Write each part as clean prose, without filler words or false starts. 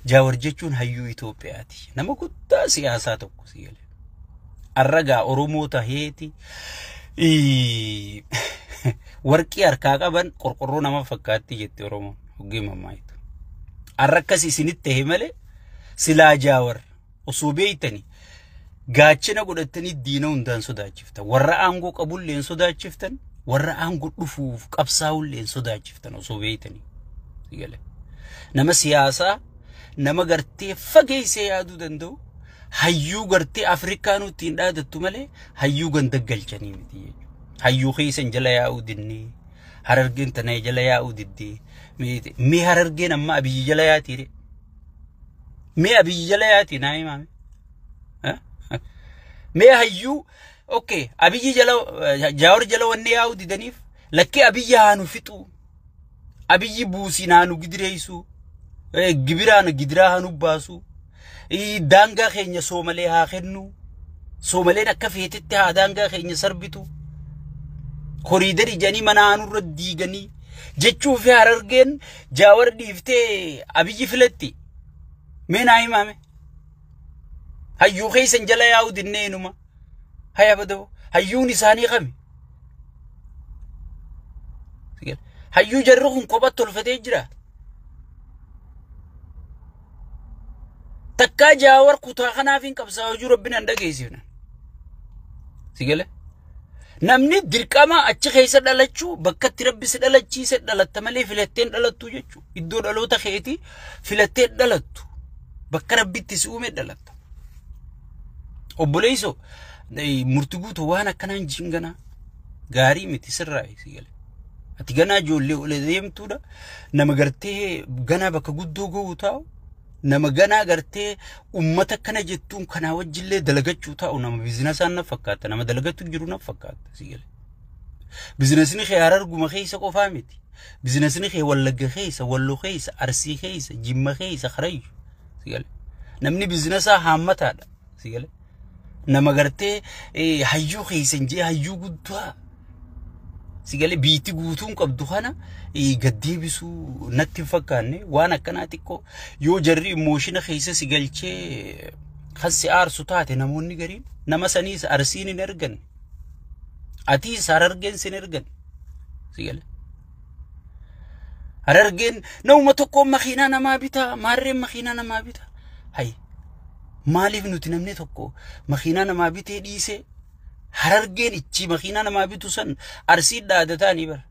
Jaawar jechuun hayyuu Itoophiyaati. Nama guddaa siyaasaa tokko si galee. Arragaa Oromoo taheeti warqii harkaa qaban qorqorroo nama fakkaatti jetti Oromoon hoggee mammaayitu. Arra akkas isinitti tahe malee silaa Jaawar osoo beeytanii gaachana godhatanii diina hundaan sodaachiftan. Warra aangoo qabullee hin sodaachiftan. Warra aangoo dhufuuf qabsaa'ullee hin sodaachiftan osoo beeytanii. Nama siyaasaa nama gartee fageessee yaaduu danda'u hayyuu gartee Afrikaanuu ittiin dhaadattu malee hayyuu ganda galchanii miti jechuudha. Hayyuu keessan jala yaa'uu dinnee Harargeen tana jala yaa'uu diddee mee Harargeen amma Abiyyi jala yaatiire mee Abiyyi jala yaatii naa himaame. Mee hayyuu okay Abiyyi jala Jaawar jala wanni yaa'uu didaniif lakkee Abiyyi haanu fixuu Abiyyi buusiin haanu gidireessuu gibiraan gidiraa haanu baasuu daangaa keenya Soomalee haa kennu Soomaleen akka feetetti haa daangaa keenya sarbitu koriidarii jedhanii mana haanurra diiganii jechuu fi Harargeen Jaawar dhiiftee Abiyyi filatti mee naa himaame. Hayyuu keessan jala yaa'uu dinnee inuma haya badoo hayyuun isaanii qami. Hayyuu jarri kun kophatti tolfatee jira. Takkaa Jaawar kutaa kanaaf hin qabsaa'u jiru rabbiin hin dhageessifne. Si gale? Namni dirqama achi keessa dhalachuu bakka itti rabbi si dhalachiise dhalatta malee filatteen dhalattu jechuudha. Iddoo dhaloota keetii filattee dhalattu. Bakka rabbitti si uume dhalatta. Obboleessoo murtii guutuu waan akkanaan jinganaa gaarii miti sirraa si gale. Ati ganaa ijoollee ol deemtuudha. Nama gartee ganaa bakka guddoo ga'u taa'u. Nama ganaa gartee uummata kana jettuun kanaa wajjillee dalagachuu taa'u nama biizinasaan na fakkaata. Nama dalagatu jiru na fakkaata si gale. Biizinasni kee Hararguma keessa qofaa miti. Biizinasni kee Wallagga keessa, Walloo keessa, Arsii keessa, Jimma keessa, Harayyu si gale. Namni biizinasaa haammataadha si gale. Nama gartee hayyuu keessa hin jee hayyuu guddaa si galee biitti guutuun qabdu kana gaddeebisuu natti hin fakkaanne waan akkanaa xiqqoo yoo jarri imooshina keessa si galchee kan si aarsu taate namoonni gariin nama saniis Arsiin hin erganne atiis Harargeen sin erganne si galee. Harargeen nama tokkoon makiinaa namaa bitaa maarreen makiinaa namaa bitaa hayi maaliif nuti namni tokko makiinaa namaa bitee dhiisee Harargeen ichi makiinaa namaa bitu san Arsii dhaadataanii bara.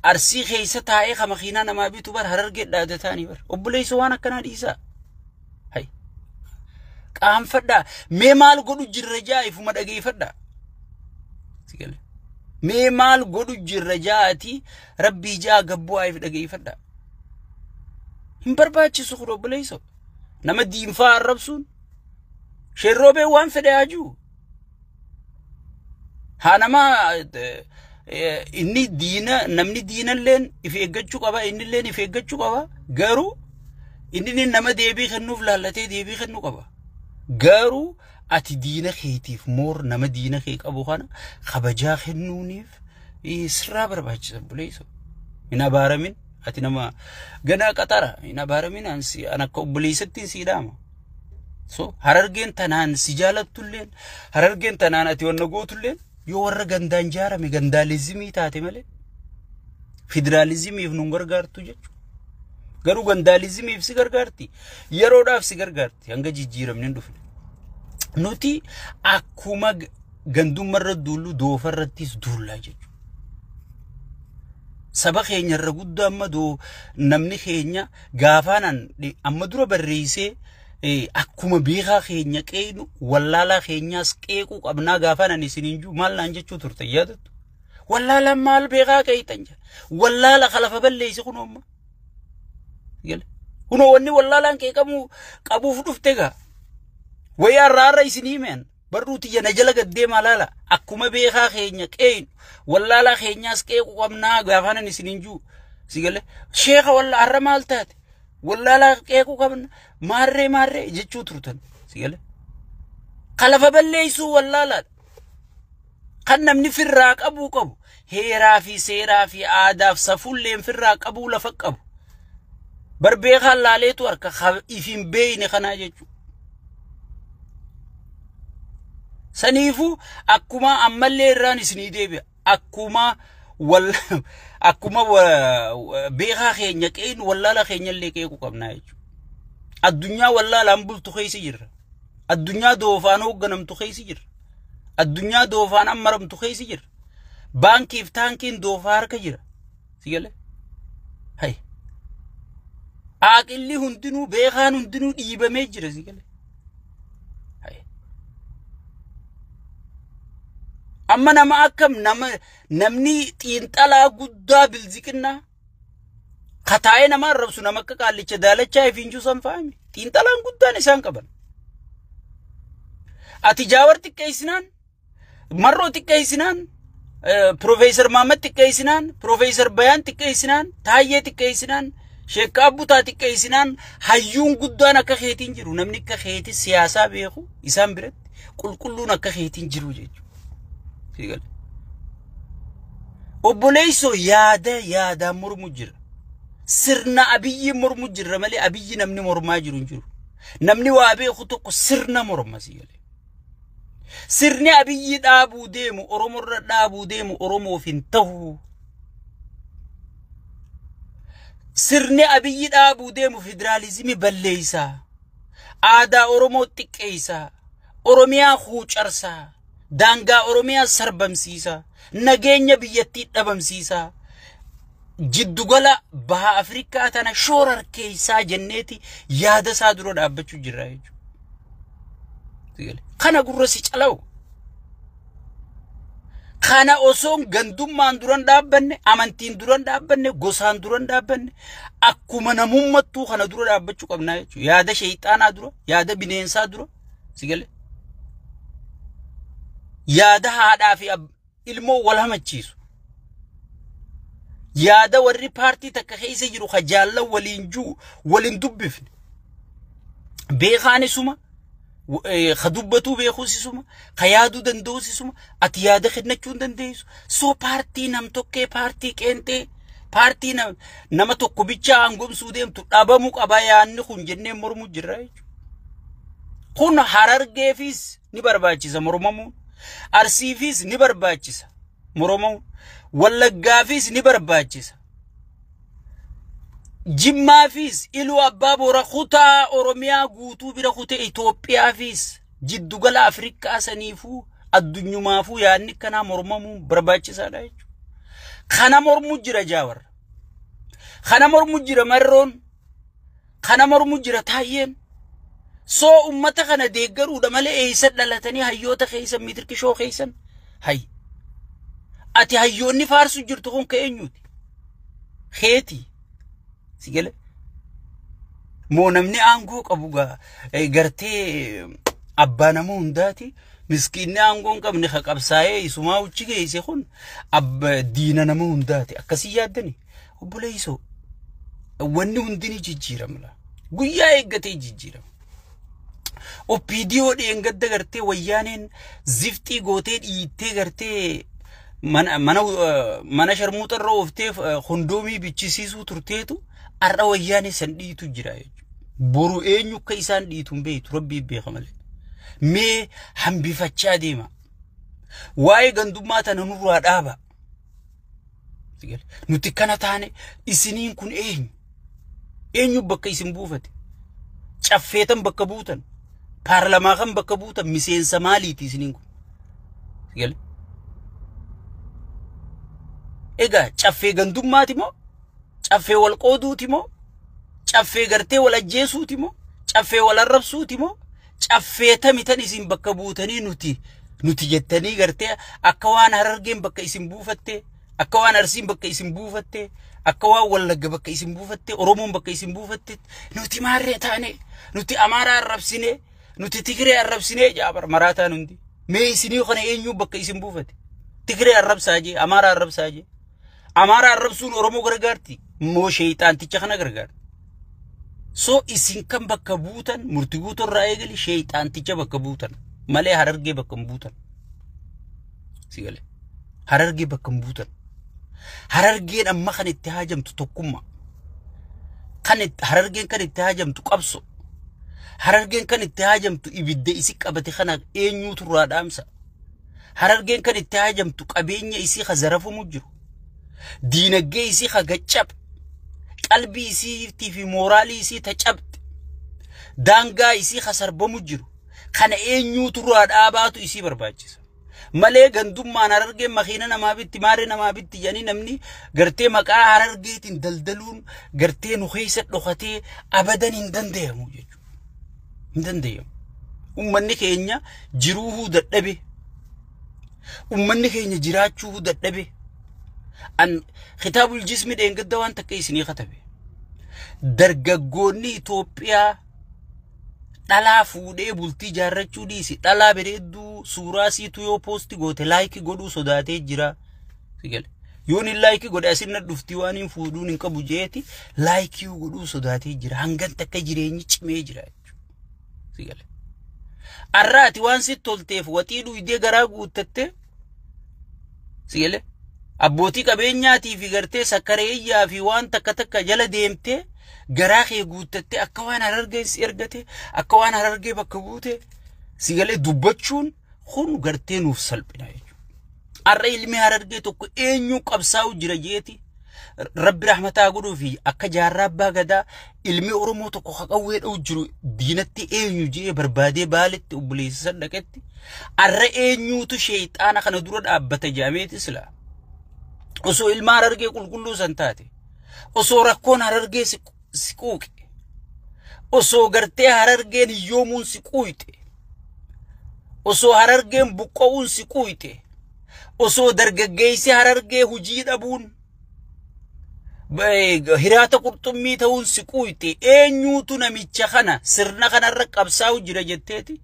Arsii keessa taa'ee ka makiinaa namaa bitu bara Harargeen dhaadataanii bara. Obboleessa waan akkanaa dhiisaa. Hayi. Qaanfadhaa. Mee maal godhu jirra jaa ifuma dhageeffadhaa. Mee maal godhu jirra jaati rabbii jaa gabbuu if dhageeffadhaa. Hin barbaachisu kun obboleessa. Nama diinfaa arrabsuun sherroobee waan fedhe haajuu. Haa nama inni diina namni diinalleen if eeggachuu qaba innilleen if eeggachuu qaba garuu inni nama deebii kennuuf laallatee deebii kennuu qaba. Garuu ati diina keetiif moor nama diina kee qabu kana kabajaa kennuuniif sirraa barbaachisa obboleessa. Hin abaaramin ati nama ganaa qaxara hin abaaramin an akka obboleessatti si dhaama. So Harargeen tanaan si jaalattulleen Harargeen tanaan ati wanna gootulleen yoo warra gandaan jaarame gandaalizimii taate malee federaalizimiif nun gargaartu jechuudha. Garuu gandaalizimiif si gargaarti yeroodhaaf si gargaarti hanga jijjiiramni hin dhufne. Nuti akkuma gandummarra duullu doofarrattis duullaa jechuudha. Saba keenyarra guddaa amma namni keenya gaafaanan amma dura barreessee akkuma beekaa keenya qeenu wallaalaa keenyaas qeequu qabnaa gaafaanan isiniin jiru maal naan jechuu turte yaadattu. Wallaalaan maal beekaa qeeytan jira. Wallaala kalafa balleessi kunoomma. Kunoo wanni wallaalaan qeeqamuu qabuuf dhufte gaa. Wayyaa irraa har'a isinii himeen barruu tiyya na jala gaddeemaa laala akkuma beekaa keenya qeenu wallaalaa keenyaas qeequu qabnaa gaafaanan isiniin jiru. Si galee sheeka walla har'a maal taate wallaalaa qeequu qabna maarree maarree jechuu turtan si galee. Kalafa balleessuu wallaalaadha. Kan namni firraa qabuu qabu heeraa fi seeraa fi aadaaf safuulleen firraa qabuu lafa qabu. Bar beekaan laaleetu harka ifin beeyne kanaa jechuudha. Saniifuu akkuma ammallee irraan isinii deebi'a. Akkuma wal akkuma beekaa keenya qeenu wallaala keenyallee qeequu qabnaa jechuudha. Addunyaa wallaalaan bultu keessa jirra. Addunyaa doofaan hoogganamtu keessa jirra. Addunyaa doofaan ammaramtu keessa jirra. Baankiif taankiin doofaa harka jira. Si galee? Hay. Aaqilli hundinuu beekaan hundinuu dhiibamee jira si galee. Hay. Amma nama akkam nama namni xiinxalaa guddaa bilziqinnaa kataa'ee nama arrabsu nama akka qaallicha daalachaa ifiinjuu san fa'ame xiinxalaan guddaan isaan qaban. Ati Jaawar xiqqeessinaan, Marroo xiqqeessinaan, Profeesar Maamad xiqqeessinaan, Profeesar Bayaan xiqqeessinaan, Taayyee xiqqeessinaan, Sheekka Abbutaa xiqqeessinaan hayyuun guddaan akka keetiin jiru namni akka keetii siyaasaa beeku isaan biratti qulqulluun akka keetiin jiru jechuudha. Obboleessoo yaada yaadaan mormu jira. Sirna Abiyyi mormu jira malee Abiyyi namni mormaa jiru hin jiru. Namni waa beeku tokko sirna morma si galee. Sirni Abiyyi dhaabuu deemu Oromorra dhaabuu deemu Oromoof hin ta'u. Sirni Abiyyi dhaabuu deemu federaalizimii balleessaa. Aadaa Oromoo xiqqeessaa. Oromiyaa huucarsaa. Daangaa Oromiyaa sarbamsiisaa. Nageenya biyyattii dhabamsiisaa. Jiddugala baha Afrikaa tana shoorarkeessaa jenneeti yaada isaa dura dhaabbachuu jirra jechuudha. Kana gurra si calawu. Kana osoo gandummaan duran dhaabbanne, amantiin duran dhaabbanne, gosaan duran dhaabbanne, akkuma namummattuu kana dura dhaabbachuu qabnaa jechuudha. Yaada sheexaanaa dura, yaada bineensaa dura, si galee. Yaada haadhaa fi ilmoo wal hamachiisu. Yaada warri paartii takka keessa jiru ka jaallan waliin jiru waliin dubbifne. Beekaan isuma, ka dubbatuu beekuus isuma, ka yaaduu danda'us isuma, ati yaada kennachuu hin dandeessu. So paartii nam tokkee, paartii qeenxee, paartii nama tokko bichaa aangomsuu deemtu dhabamuu qaba yaadni kun jennee mormuu jirra jechuudha. Kun Harargeefis ni barbaachisa mormamuun. Arsiifis ni barbaachisa mormamuun. Wallaggaafis ni barbaachisa. Jimmaafis Iluu Abbaa Boora kutaa Oromiyaa guutuu bira kutee Itoophiyaafis jiddugala Afrikaa saniifuu addunyumaafuu yaadni kanaa mormamuun barbaachisaadha jechuudha. Kana mormuu jira Jaawar. Kana mormuu jira Marroon. Kana mormuu jira Taayyeen. Soo ummata kana deeggaruudha malee eessa dhalatanii hayyoota keessan mitirkishoo keessan hay. Ati hayyoonni faarsu jirtu kun ka eenyuuti? Keeti. Si gale? Moo namni aangoo qabu gartee abbaa nama hundaati. Miskiinni aangoo hin qabne ka qabsaa'ee isumaa uchi geesse kun diina nama hundaati. Akkasii yaaddani? Obboleessoo wanni hundi ni jijjiirama. Guyyaa eeggatee jijjiirama. OPDO dheengadda gartee wayyaaneen zifxii gootee dhiittee gartee mana sharmuuxa irra ooftee kondoomii bichisiisuu turteetu har'a wayyaanee san dhiitu jira jechuudha. Boru eenyu akka isaan dhiitu hin beektu rabbii beeka malee. Mee hambifachaa deema. Waa'ee gandummaa tana nurraa dhaaba. Nuti kana taane isiniin kun eenyu? Eenyu bakka isin buufate? Caffeetan bakka buutan? Paarlamaa kan bakka buutan miseensa maaliiti isiniin kun? Egaa caffee gandummaati moo? Caffee wal qooduuti moo? Caffee gartee wal ajjeesuuti moo? Caffee wal arrabsuuti moo? Caffee tamitan isin bakka buutanii nuti jettanii gartee akka waan Harargeen bakka isin buufatte, akka waan Arsiin bakka isin buufatte, akka waan Wallagga bakka isin buufatte, Oromoon bakka isin buufatte, nuti maarree taane, nuti Amaaraa arrabsine, nuti Tigree arrabsine jaabar maraataan hundi. Mee isinii kana eenyu bakka isin buufate? Tigree arrabsaa jee, Amaaraa arrabsaa jee. Amaaraa arrabsuun Oromoo gargaarti, moo sheexaanticha kana gargaarti? So isin kan bakka buutan murtii guutuu irraa eegali sheexaanticha bakka buutan malee Harargee bakka hin buutan. Si galee? Harargee bakka hin buutan. Harargeen amma kan itti haajamtu tokkummaa. Kan Harargeen kan itti haajamtu qabso. Harargeen kan itti haajamtu ibidda isi qabate kana eenyuutu irraa dhaamsa. Harargeen kan itti haajamtu qabeenya isii ka zarafamu jiru. Diinagdee isii ka gaccabe. Qalbii isiitii fi mooraalii isii ta cabxe. Daangaa isii ka sarbamu jiru. Kana eenyuutu irraa dhaabaatu isii barbaachisa. Malee gandummaan Harargeen makiina namaa bitti maarree namaa bitti jedhanii namni gartee maqaa Harargeetiin daldaluun gartee nu keessa dhokatee abadan hin danda'amu jechuudha. Hin danda'amu. Uummanni keenya jiruuhuu dadhabe. Uummanni keenya jiraachuuhuu dadhabe. An kitaabul jismi dheengadda waan takka isinii katabe. Dargaggoonni Itoophiyaa dhalaa fuudhee bultii jaarrachuu dhiisi. Dhalaa bareedduu suuraa siitu yoo post goote like godhuu sodaatee jira. Yoon hin like godhe asin na dhuftii waan hin fuudhuun hin qabu jeeti like godhuu sodaatee jira. Hangan takka jireenyi cimee jira jechuudha. Arraati waan sitti tolteef waxii dhuydee garaa guuttattee sigale abbootii qabeenyaatii fi gartee sakkareeyyaa fi waan takka takka jala deemtee garaa kee guuttattee akka waan Harargee si ergate akka waan Harargee bakka buute sigalee dubbachuun kun gartee nuuf salphina jechuudha. Arra ilmi Harargee tokko eenyu qabsaa'u jira jeeti Rabbi rahmataa godhuu fi akka jaarraa abbaa gadaa ilmi Oromoo tokko haqawwee dha'u jiru diinatti eenyu jee barbaadee baaletti obboleessa san dhaqetti arra eenyuutu sheexaana kana dura dhaabbata jedhameeti sila. Osoo ilma Harargee qulqulluu san taate osoo rakkoon Harargee si quuqe osoo gartee Harargeen hiyyoomuun si quuyxe osoo Harargeen buqqa'uun si quuyxe osoo dargaggeessi Harargee hujii dhabuun hiraata qurxummii ta'uun si quuyxe eenyuutu namicha kana sirna kanarra qabsaa'u jira jetteeti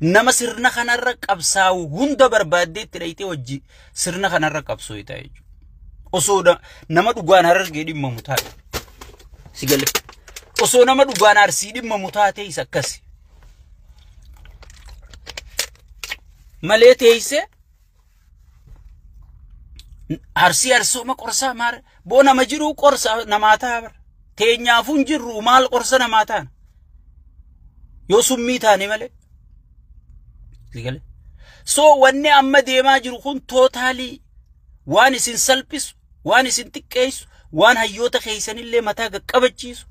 nama sirna kanarra qabsaa'u hunda barbaaddeetti dhayitee wajji sirna kanarra qabsoo ta'a jechuudha. Osoo nama dhugaan Harargee dhimmamu taate si gale osoo nama dhugaan Arsii dhimmamu taate isa akkasi malee teessee Arsii arsooma qorsaa maal boo nama jiruu qorsa namaa ta'a bara teenyaafuu hin jirru maal qorsa namaa taana yoo summii taane malee. So wanni amma deemaa jiru kun totally waan isin salphisu waan isin xiqqeessu waan hayyoota keessanillee mataa qaqqabachiisu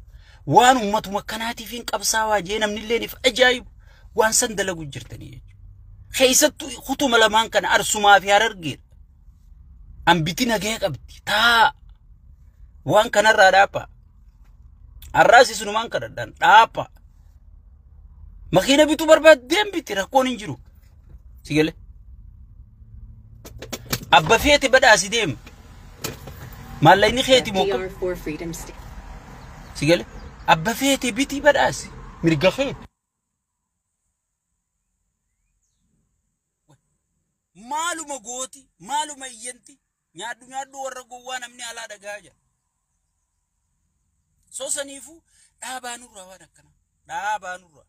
waan uummatuma kanaatiif hin qabsaawaa jee namnillee if ajaa'ibu waan san dalagu jirtanii jechuudha. Keessattuu kutuma lamaan kana Arsumaa fi Harargeedha. Ambiti nagaya qabdi taa waan kanarraa dhaapha. Har'aas isinumaan kadhadhaan dhaapha. Makiina bituu barbaaddeen biti rakkoon hin jiru. Sigale. Abba feete badhaasi deema. Maallaqni keeti moo DR4 Freedom State. Sigale. Abba feete bitii badhaasi mirga keeti. Maaluma gooti maaluma iyyanti nyaadhu nyaadhu warra gowwaa namni alaa dhagaa jira. Soo saniifuu dhaabaa nurraa waan akkana dhaabaa nurraa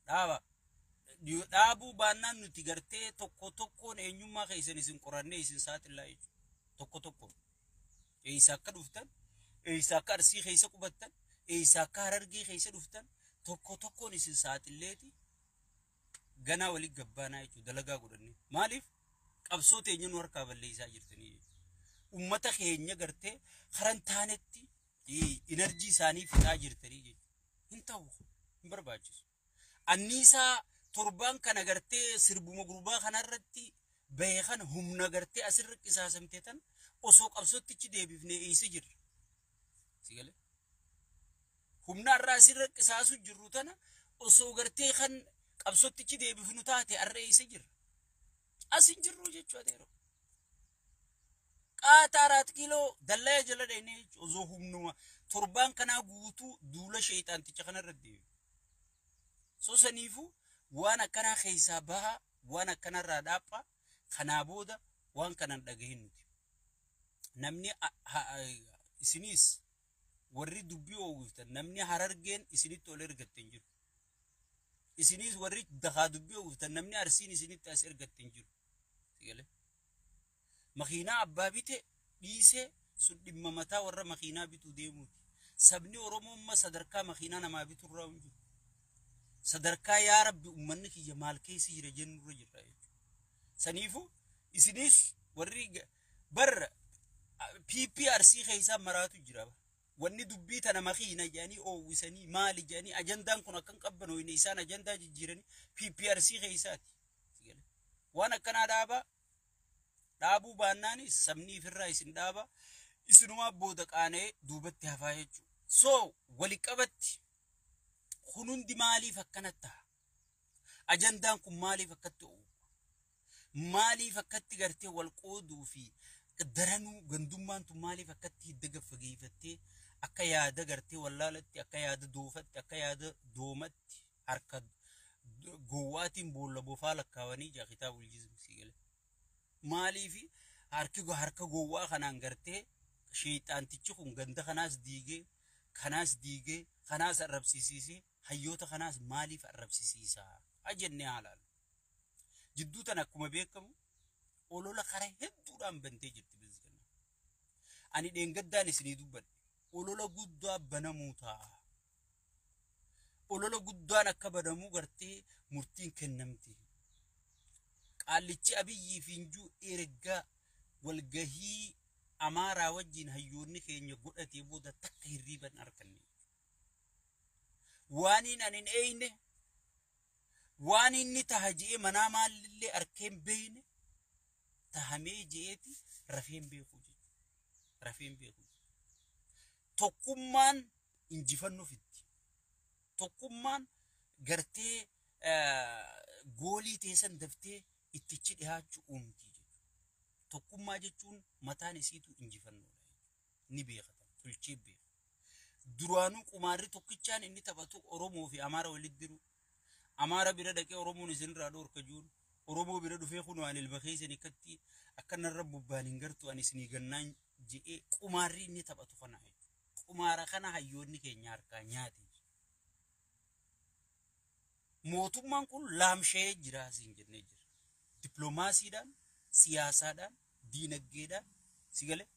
dhaabaa dhaabuu baannaan nuti gartee tokko tokkoon eenyummaa keessan isin qorannee isin saaxillaa jechuudha. Tokko tokkoon eessa akka dhuftan eessa akka Arsii keessa qubattan eessa akka Harargee keessa dhuftan tokko tokkoon isin saaxilleeti ganaa waliin gabbaanaa jechuudha dalagaa godhannee. Maaliif qabsoo teenya nu harkaa balleessaa jirtanii jechuudha. Uummata keenya gartee karan taanetti energy isaanii fixaa jirtanii jechuudha. Hin ta'u hin barbaachisu. Anniisaa torbaan kana gartee sirbuma gurbaa kanarratti bahee kana humna gartee asirra qisaasamte tan osoo qabsootichi deebifnee eessa jirra. Sigale. Humna irraa asirra qisaasu jirru tana osoo gartee kan qabsootichi deebifnu taate har'a eessa jirra. As hin jirru jechuudha yeroo. Qaata 4 kiiloo dallaa jala dheenee osoo humnuma torbaan kanaa guutuu duula sheexaanticha kanarra deebi. So saniifuu waan akkanaa keessaa bahaa waan akkanarraa dhaaphaa kanaa booda waan kanan dhagahin nuti. Namni isinis warri dubbii oowwiftan namni Harargeen isinitti ol ergatte hin jiru. Isinis warri dakaa dubbii oowwiftan namni Arsiin isinitti as ergatte hin jiru. Makiinaa abbaa bite dhiisee sun dhimma mataa warra makiinaa bituu deemuuti. Sabni Oromoo amma sadarkaa makiinaa namaa biturraa hin jiru. Sadarkaa yaa Rabbi uummanni kiyya maal keessa jira jennurra jirra jechuudha. Saniifuu isinis warri barra PPRC keessaa maraatu jira. Wanni dubbii tana makiina jedhanii oowwisanii maali jedhanii ajandaan kun akka hin qabbanooyne isaan ajandaa jijjiiranii PPRC keessaati. Waan akkanaa dhaabaa dhaabuu baannaanis sabni ifirraa isin dhaaba isinumaa booda qaana'ee duubatti hafaa jechuudha. So waliqabatti kun hundi maaliif akkanatti ta'a? Ajandaan kun maaliif akkatti oowwa? Maaliif akkatti gartee wal qooduu fi daranuu gandummaan tun maaliif akkatti hidda gaffageeffattee akka yaada gartee wallaalatti, akka yaada doofatti, akka yaada doomatti harka gowwaatiin boolla bofaa lakkaawanii jaa kitaaba jizm si gale. Maaliif harki harka gowwaa kanaan gartee sheexaantichi kun ganda kanaas diigee, kanaas diigee, kanaas arrabsiisiisee, hayyoota kanaas maaliif arrabsiisiisaa jennee haalaalu. Jidduu tana akkuma beekamu olola karaa hedduudhaan bantee jirti Biltsiginnaa. Ani dheengaddaan isinii dubbadhe olola guddaa banamuu ta'a. Olola guddaan akka banamuu gartee murtiin kennamti. Qaallichi Abiyyii fi Injuu erga walgahii Amaaraa wajjin hayyoonni keenya godhatee booda takka hirriiban arganne. Waaniin ani hin eeyne, waan inni taha je'ee manaa maalillee arkeen beeyne tahamee je'eeti rafeen beeku jechuudha. Rafeen beeku. Tokkummaan injifannoo fiddi. Tokkummaan gartee goolii teessan daftee ittichi dhiyaachuu uumti jechuudha. Tokkummaa jechuun mataan isiitu injifannoodha. Ni beekatan, tolchee beeka. Duraanuu qumaarri tokkichaan inni taphatu Oromoo fi Amaara walitti diru. Amaara bira dhaqee Oromoon isinirraa dhoorka jiru. Oromoo bira dhufee kun waan ilma keessan ikkatti akka narra bobbaan hin gartu ani isinii gannaan je'ee qumaarri inni taphatu kana jechuudha. Qumaara kana hayyoonni keenya harkaa nyaate. Mootummaan kun laamshee jira siin jennee jira. Dippiloomaasiidhaan, siyaasaadhaan, diinagdeedhaan, si galee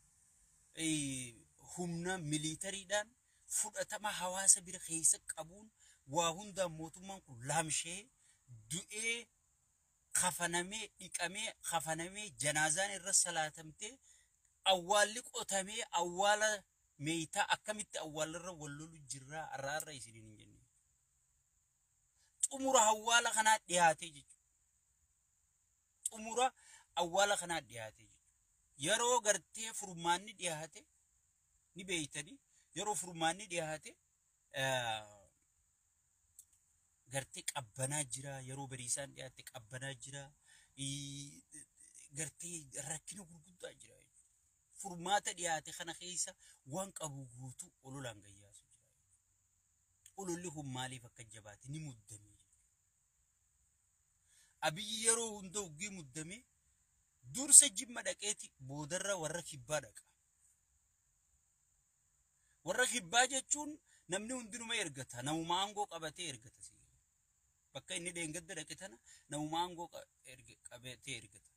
humna miliitariidhaan fudhatama hawaasa bira keessa qabuun waa hundaan mootummaan kun laamshee du'ee kafanamee dhiqamee kafanamee janaazaan irra salaatamtee awwaalli qotamee awwaala meeytaa akkamitti awwaalarra wal lolu jirraa har'a isiniin hin jenne. Xumura awwaala kanaa dhiyaatee jechuudha. Xumura awwaala kanaa dhiyaatee jechuudha. Yeroo gartee furmaanni dhiyaate ni beeytanii yeroo furmaanni dhiyaate gartee qabbanaa jira, yeroo bariisaan dhiyaate qabbanaa jira, gartee rakkina gurguddaa jira jechuudha. Furmaata dhiyaate kana keessa waan qabu guutuu ololaan gayyaasu jira. Ololli kun maaliif akka jabaate ni muddame jechuudha. Abiyyi yeroo hunda uggii muddame dursa Jimma dhaqeeti boodarra warra kibbaa dhaqa. Warra kibbaa jechuun namni hundinuma ergata. Namuma aangoo qabatee ergata. Bakka inni dheengadda dhaqe tana namuma aangoo qabatee ergata.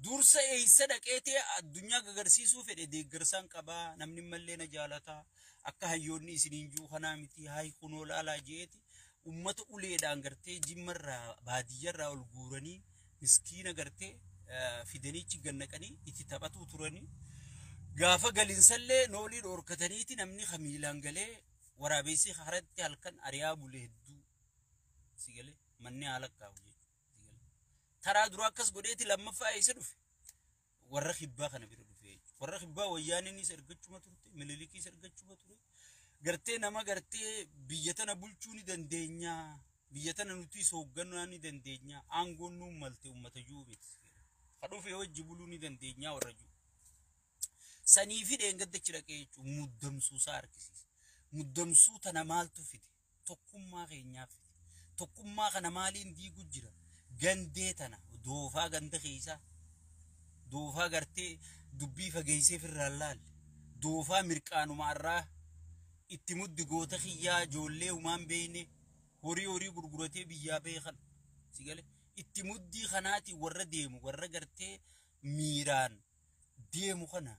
Dursa eessa dhaqeetee addunyaa gagarsiisuu fedhe deeggarsaan qabaa namni mallee na jaalataa akka hayyoonni isiniin jiru kanaa miti hayi kunoo laalaa jeeti ummata uleedhaan gartee jimmarraa baadiyyarraa ol guuranii miskiina gartee fidaniichi gannaqanii itti taphatuu turanii gaafa galinsallee noolii dhoorkataniiti namni kamiilaan galee waraabessi haratti halkan ari'aa bule hedduu si galee manni haala kaa'u jechuudha. Taraa dura akkas godheeti lammaffaa eessa dhufe? Warra kibbaa kana bira dhufe jechuudha. Warra kibbaa wayyaaniinis ergachuma turte, Minilikiis ergachuma ture. Gartee nama gartee biyya tana bulchuu ni dandeenya. Biyya tana nuti hoogganuu ni dandeenya. Aangoon nuun malte uummata jiru miti. Ka dhufe wajji buluu ni dandeenya warra jiru. Sanii fi dheengaddachi dhaqee jechuudha. Muddamsuu isaa argisiisa. Muddamsuu tana maaltu fide? Tokkummaa keenyaaf fide. Tokkummaa kana maaliin diigu jira? Gandee tana doofaa ganda keessaa doofaa gartee dubbii fageessee firraan laalle doofaa mirqaanuma irraa itti muddi goota kiyyaa ijoollee humaan beeyne horii horii gurguratee biyyaa beekan si gale itti muddii kanaati warra deemu warra gartee miiraan deemu kana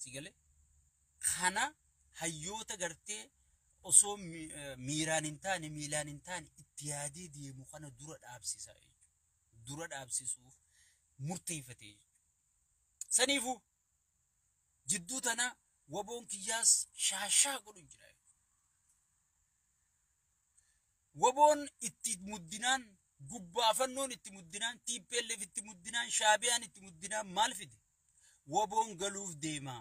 si gale kana Hayyoota gartee osoo miiraan hin taane miilaan hin taane itti yaadee deemu kana dura dhaabsisa jechuudha. Dura dhaabsisuuf murteeffate jechuudha. Saniifuu jidduu tana waboon kiyyaas shaashaa godhu jira. Waboon itti muddinaan gubbaafannoon itti muddinaan TPLF itti muddinaan Shaabiyaan itti muddinaan maal fide? Waboon galuuf deema.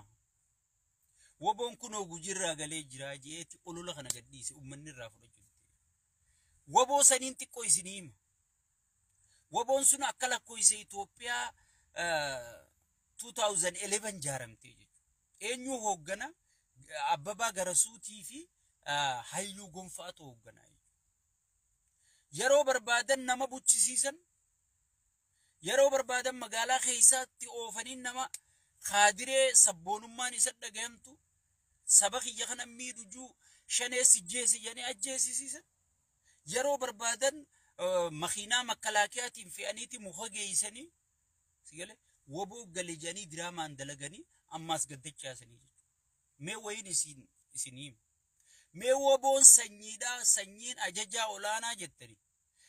Waboon kunoo Gujirraa galee jira jeeti olola kana gadhiise uummanni irraa fudhachuu dide. Waboo saniin xiqqoo isinii hima. Waboon sun akka lakkoofsa Itoophiyaa 2011 jaaramtee jechuudha. Eenyu hooggana? Abbabaa Garasuutii fi Hayyuu Gonfaatu hoogganaa jechuudha. Yeroo barbaadan nama buchisiisan, yeroo barbaadan magaalaa keessaatti oofanii nama kaadiree sabboonummaan isa dhagayamtu saba kiyya kana miidhu juu shanee sijjeesi jedhanii ajjeesisiisan. Yeroo barbaadan makiinaa makkalaakiyaatiin fe'aniiti muka geessanii sigale waboo gale jedhanii diraamaan dalaganii ammaas gaddachaasanii jechuudha. Mee wayiin isin hima. Mee waboon sanyiidhaa sanyiin ajajaa olaanaa jettanii.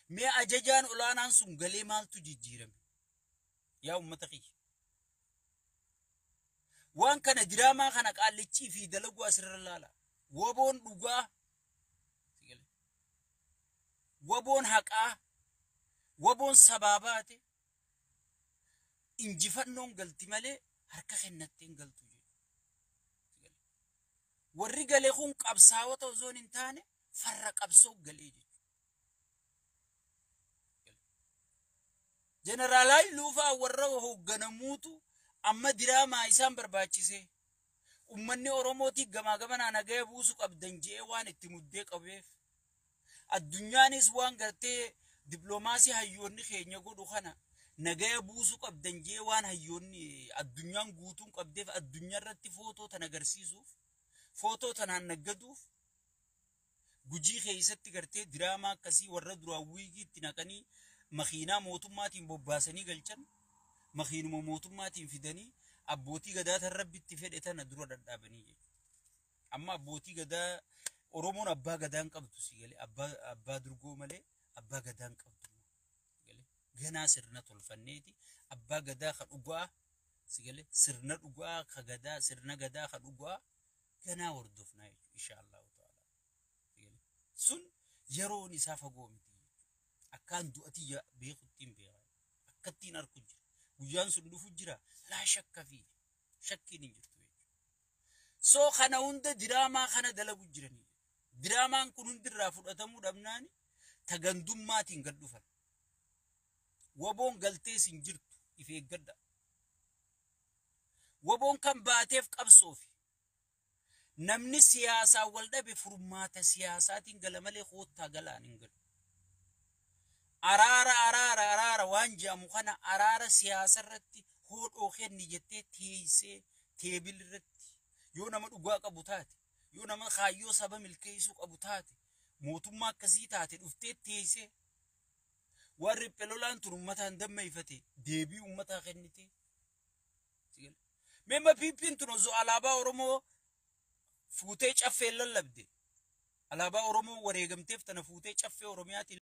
Mee ajajaan olaanaan sun galee maaltu jijjiirame? Yaa uummata kiyya. Waan kana diraamaa kana qaallichii fi dalaguu asirra laala. Waboon dhugaa. Waboon haqaa. Waboon sabaa baate. Injifannoon galti malee harka kennattee hin galtu jechuudha. Warri galee kun qabsaa'ota osoo hin taane farra qabsoo galee jechuudha. Jeneraal Haayiluu fa'aa warra hoogganamuutu amma diraamaa isaan barbaachise. Uummanni Oromootii gamaa gamanaa nagaya buusu qabdan je'ee waan itti muddee qabeef. Addunyaanis waan gartee dippiloomaasii hayyoonni keenya godhu kana nagaya buusu qabdan je'ee waan hayyoonni addunyaan guutuun qabdeef addunyaa irratti footoo tan agarsiisuuf footoo tanaan naggaduuf Gujii keessatti gartee diraamaa akkasii warra duraan wiigii itti naqanii makiinaa mootummaatiin bobbaasanii galchan makiinuma mootummaatiin fidanii abbootii gadaa tan rabbi itti fedhe tana dura dhadhaabanii jechuudha. Amma abbootii gadaa Oromoon abbaa gadaa hin qabdu si galee abbaa durgoo malee abbaa gadaa hin qabdu. Ganaa sirna tolfanneeti abbaa gadaa ka dhugaa si galee sirna dhugaa ka gadaa sirna gadaa ka dhugaa ganaa hordofnaa jechuudha inshaallahu ta'ala. Sun yeroon isaa fagoo miti. Akkaan du'atiyya beekuttiin beekaa. Akkattiin arku jira. Guyyaan sun dhufu jira. Laa shakka fi shakkiin hin jirtu jechuudha. Soo kana hunda diraamaa kana dalagu jiranii. Diraamaan kun hundirraa fudhatamuu dhabnaani tagandummaatiin gad dhufan. Waboon galtees hin jirtu if eeggadha. Waboon kan baateef qabsoofi. Namni siyaasaan wal dhabe furmaata siyaasaatiin gala malee koottaa galaan hin galu. Araara araara araara waan jedhamu kana araara siyaasa irratti hoodhoo kenni jettee teessee teebil irratti yoo nama dhugaa qabu taate yoo nama kaayyoo saba milkeessuu qabu taate mootummaa akkasii taate dhuftee teessee waan riphee lolaan tun uummataan dammeeffate deebii uummataa kennite. Meemma PP'n tun osoo alaabaa Oromoo fuutee caffee lallabde alaabaa Oromoo wareegamteef tana fuutee caffee Oromiyaatiin